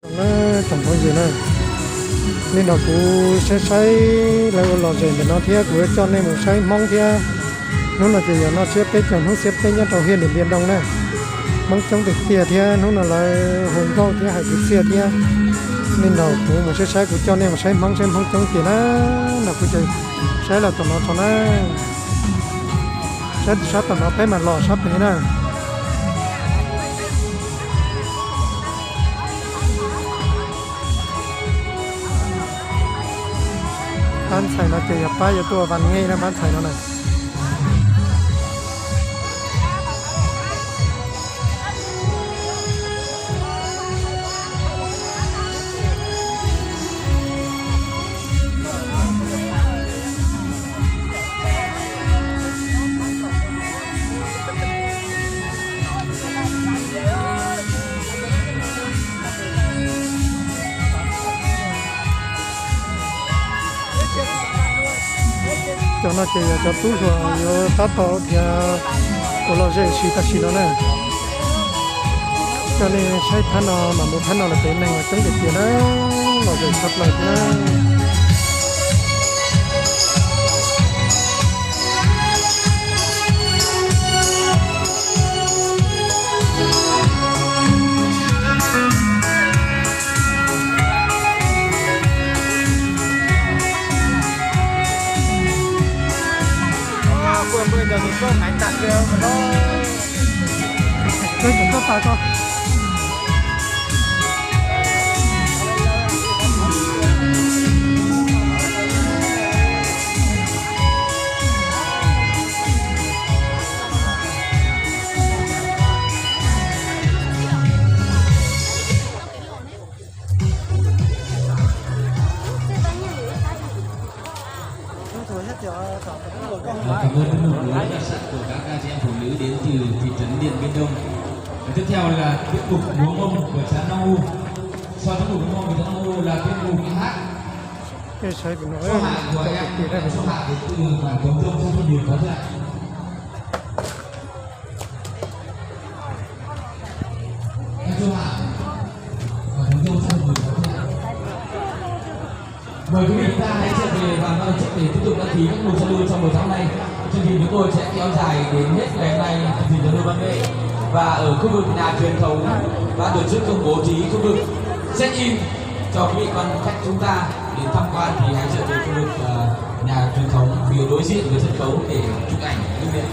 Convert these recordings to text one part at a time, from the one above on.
Tsoom phooj ywg na, nej nrog kuv saib saib lawv ua lom zem ntawm no thiab kuv yuav coj nej mus saib Hmoob thiab. Hnub no ces yog noj tsiab peb caug hnub xiab peb nyob rau hiaj Ntiam Npias Doo na. Hmoob coob tiag tiag thiab hnub no lawv hu nkauj thiab hais kwv txhiaj thiab. Nej nrog kuv mus saib saib, kuv coj nej mus saib Hmoob, saib Hmoob coob tiag na. Nrog kuv saib los tom no tso na. Saib sab tom no peb mam los sab pem na. Pab ntxhais no ces yog pab yuav tuaj vas nge na, pab ntxhais no na. Cov no ces yog cov tub hluas yuav tab tom tias ua lom zem si tam sim no na. Coj nej saib phab no mas mus phab no los peb neeg coob tiag tiag na, lom zem tshaj plaws thiab na. Cảm ơn các nụ hôn đặc sắc của các anh chị em phụ nữ đến từ thị trấn Điện Biên Đông. Và tiếp theo là tiết mục múa mông của xã Nong U. Sau tiết mục múa mông của xã Nong U là tiết mục hát. Số hạng của em, số hạng đến từ bản Cống Rông, xã Xuân Hiệp, có chưa ạ? Các số hạng ở Cống Rông, xã Xuân Hiệp, có chưa ạ? Mời quý vị chúng ta hãy chia về bàn giao trước để tiếp tục đăng ký các mục giao lưu trong buổi sáng nay. Chương trình chúng tôi sẽ kéo dài đến hết ngày hôm nay, chương trình giao lưu văn nghệ. Và ở khu vực nhà truyền thống, ban tổ chức cũng bố trí khu vực check in cho quý vị quan khách chúng ta đến tham quan thì hãy dựa về khu vực, ờ, nhà truyền thống phía đối diện với sân khấu để chụp ảnh lưu niệm.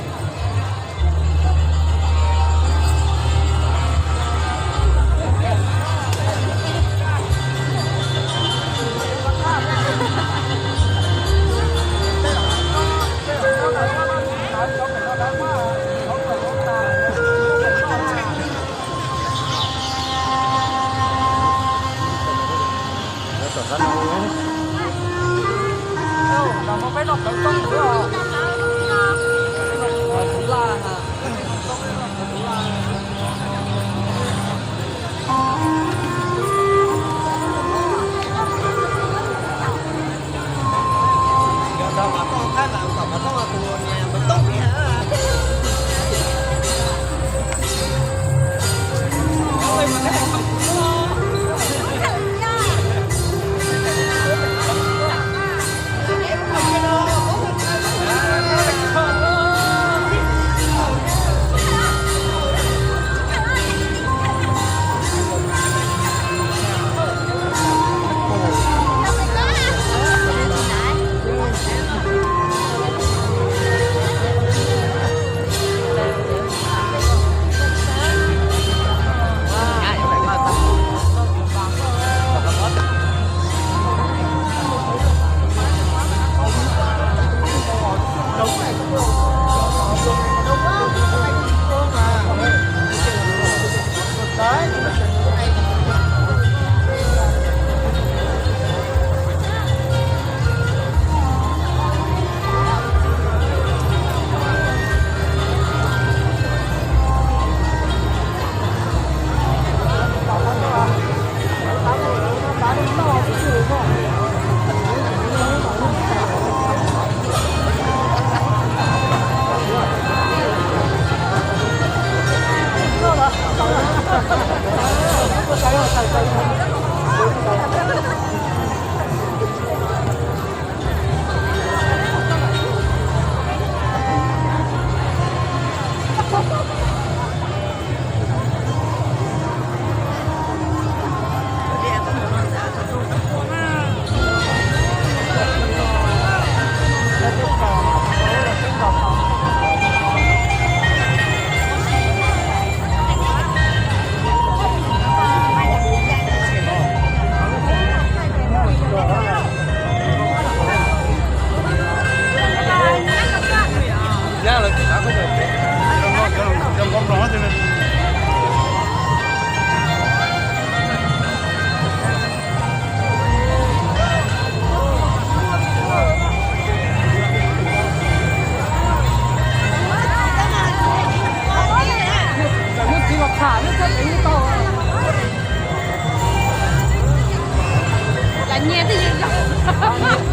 Nyias twb yog zaug,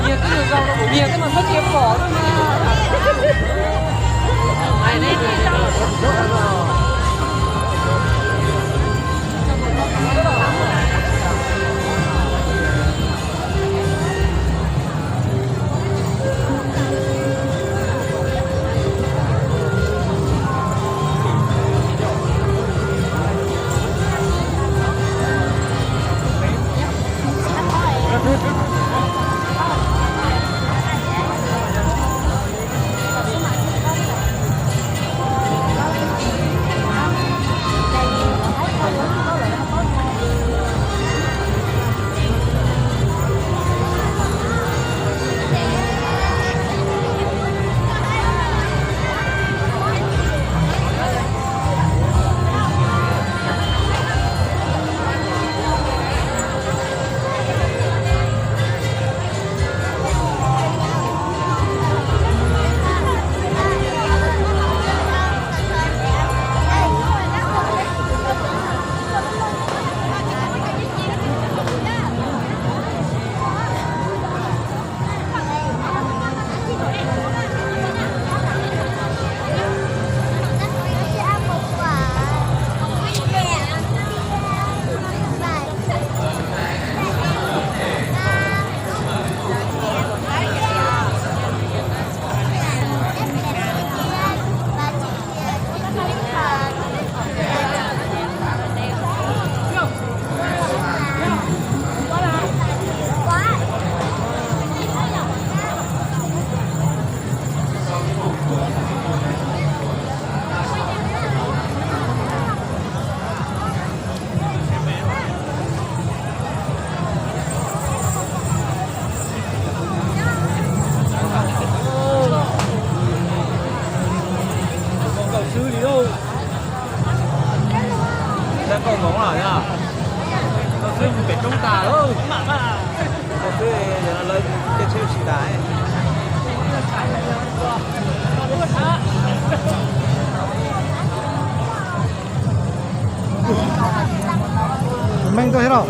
nyias twb yog zaug, nyias twb mas txhob cia pom na. Tus zoo nkauj xwb li lauj. Tab nkauj hmoov lawm yog. Nkauj xwb mus pem roob tas lauj. Nkauj xwb lawv caij tsheb ua si tas. Meej tuaj thiab los?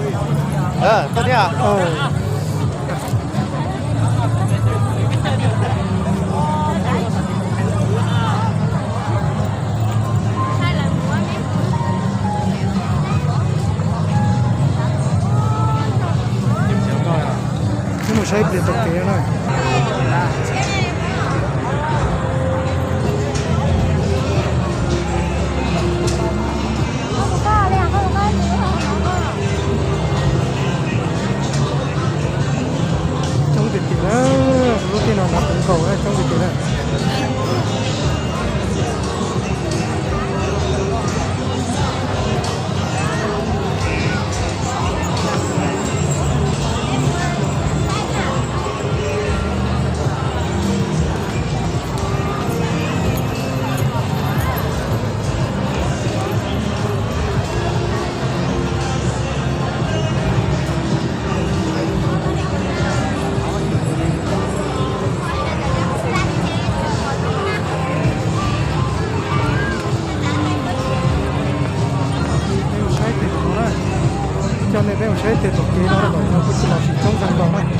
Tuaj thiab. Wb mus saib ib pliag tom kev na. Coob tiag tiag na, lub caij no nrov tus nkaus na, coob tiag tiag na. Peb mus saib tes tom no na. Coj nej peb mus saib tes tom kev no, no kuj tsis los tsis coob kawg nkaus na.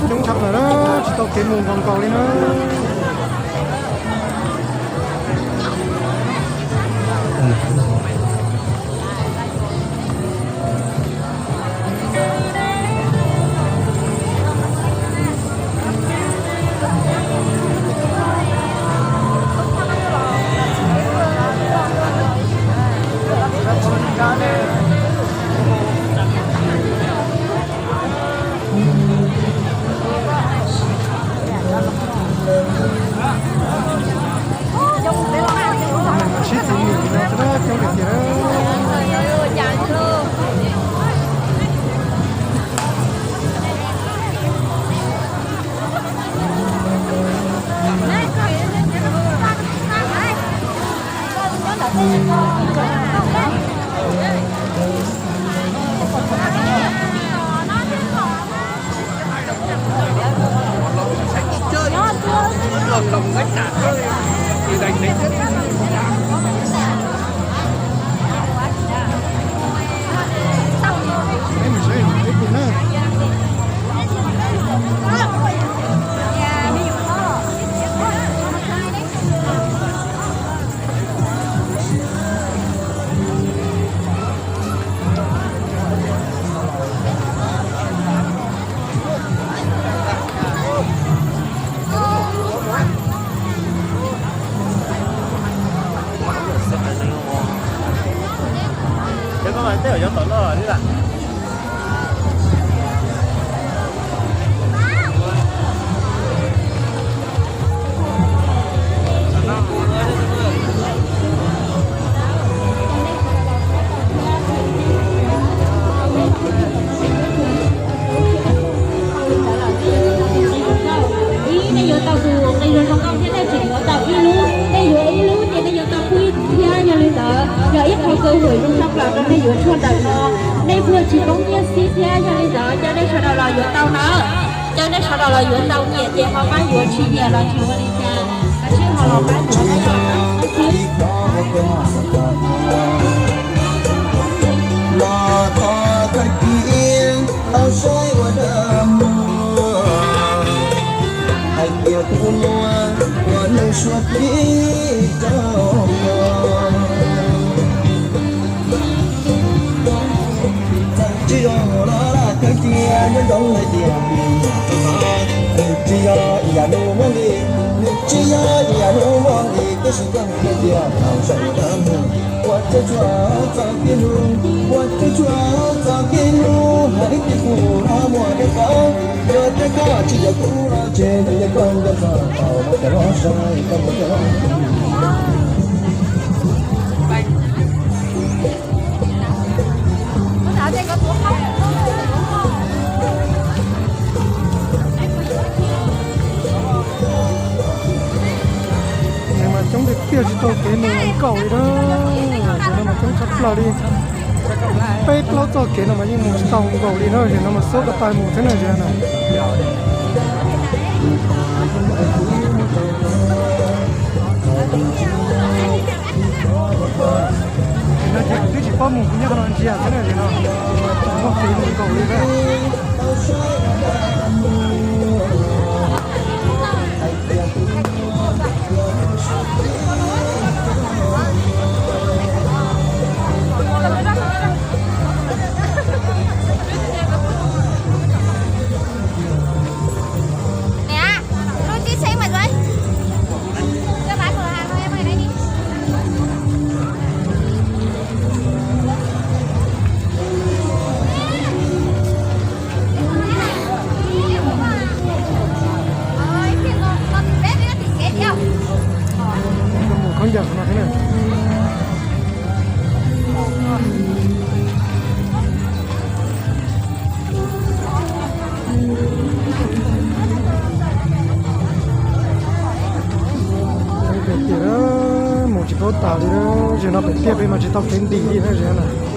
Coob tshaj plaws na, tsis tau kev mus nkaus nkaus li na. Sib txwv mus no coob tiag tiag. Cov koj mas tej zaum yuav tom no li lawm. Ib, nej yuav tau tus nqi zoo zoo nkauj thiab nej tseem yuav tau ib lub, nej yuav ib lub ces nej yuav tau pub ib thiab. Yog li ntawd yog ib qho kev huam zoo tshaj plaws rau nej yuav tshuaj ntawm no, nej kuj tsis poob nyiaj xwb thiab. Yog li ntawd caw nej sawv daws los yuav tau na, caw nej sawv daws los yuav tau, nyiam ces ho pab yuav, tsis nyiam los tsis ua li cas, kav tsij ho los pab yuav na yom. Los tos tag kis tau saib ua dab muag, hais tias kuv muaj ua neeg suab tib rau. Txawm tsis yog los laj kawg tias nyob ntsoov hais tias nws tsis yog ib yam nus muaj nqis, nws tsis yog ib yam nus muaj nqis, tab sis koj hais tias thaum sawv daws ua tseeb tshuav txoj kev hlub, ua tseeb tshuav txoj kev hlub, hais tias kuv los muaj dej koj, yog tias koj tsis yuav kuv los tseg, yog tias koj nco txog tau los cov los sai, koj mus cov los. Nws mas coob tiag tiag, tsis tau kev mus nkaus li na. Tam sim no mas coob tshaj plaws li. Peb plaub txoj kev no mas yeej mus tsis tau nkaus li na, tam sim no mas xob ko taw mus xwb na, tam sim no na. Tam sim no ces kuv twb tsis paub mus, kuv nyob qhov no ntsia xwb na, tam sim no tsis muaj kev mus nkaus li na. Ub, tas li, zaum no pem tiaj peb mas tsis tau kev ntim li na, zaum no.